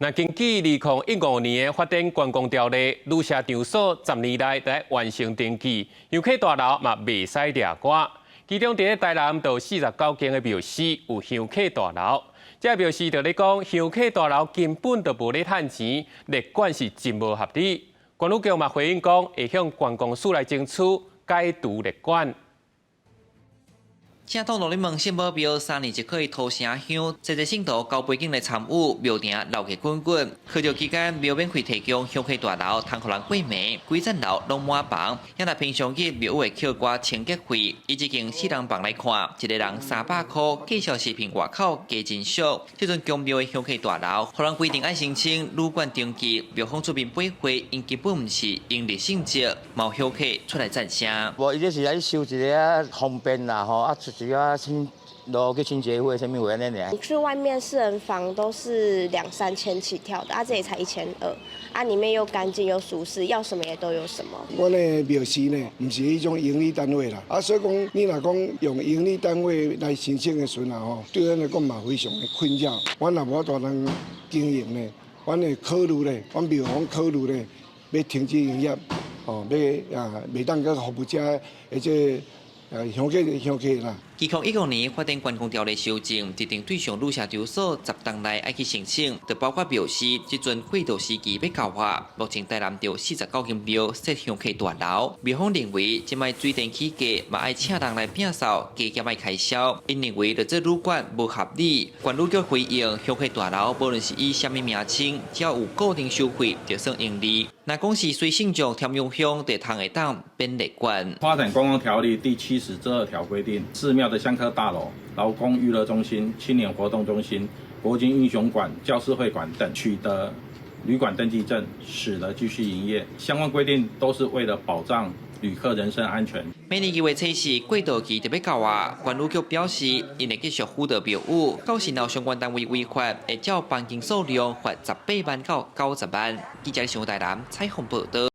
那根據2015年的發展觀光條例，旅社場所10年內得完成登記，香客大樓嘛袂使掠歌。其中佇咧台南就49間的廟寺有香客大樓，這廟寺就咧講香客大樓根本就無咧趁錢，列管是真無合理。觀旅局嘛回應講，會向觀光署來爭取解除列管。正統農曆問聖母廟3年一次塗城香，濟濟信徒交背景來參與，廟埕鬧熱滾滾。賀節期間，廟免費提供香客大樓，通予人過暝，規層樓攏滿房。若平常日廟會扣寡清潔費，以這間四人房來看，一个人300箍，計數視頻外口加真俗。這陣宮廟的香客大樓，予人規定愛申請旅館登記，廟方出面回應，𪜶根本毋是營利性質，嘛有香客出來贊聲。無，伊這是來收一个啊方便啦吼，啊出一個清路去清潔費，啥物費按呢爾。去外面四人房都是兩三千起跳的，啊，這裡才1200，啊，裡面又乾淨又舒適，要什麼也都有什麼。阮的廟寺呢，毋是彼種營利單位啦，啊，所以講你若講用營利單位來申請的時陣吼，對咱來講嘛非常的困擾。阮若無法度通經營呢，阮會考慮咧，阮廟方考慮咧，欲停止營業，哦，欲啊，袂當閣服務遮的這個香客香客啦。2015年發展觀光條例修正，特定對象旅社場所10冬內愛去申請，就包括廟寺。這陣過渡時期欲到啊，目前台南著49間廟設香客大樓。廟方認為，這擺水電起價，嘛愛請人來摒掃，加減愛開銷。𪜶認為，著做旅館無合理。觀旅局回應，香客大樓無論是以啥物名稱，只要有固定收費，就算營利。若講是隨信眾添用香，就通會當免列管。發展觀光條例第70之2條規定，寺廟的香客大樓、勞工娛樂中心、青年活動中心、國軍英雄館、教師會館等取得旅館登記證，始得繼續營業。相關規定都是為了保障旅客人身安全。明年2月測試過渡期就欲到啊，觀旅局表示，𪜶會繼續輔導廟宇，到時若有相關單位違法，會照房間數量罰18萬到90萬。記者上台南採訪報道。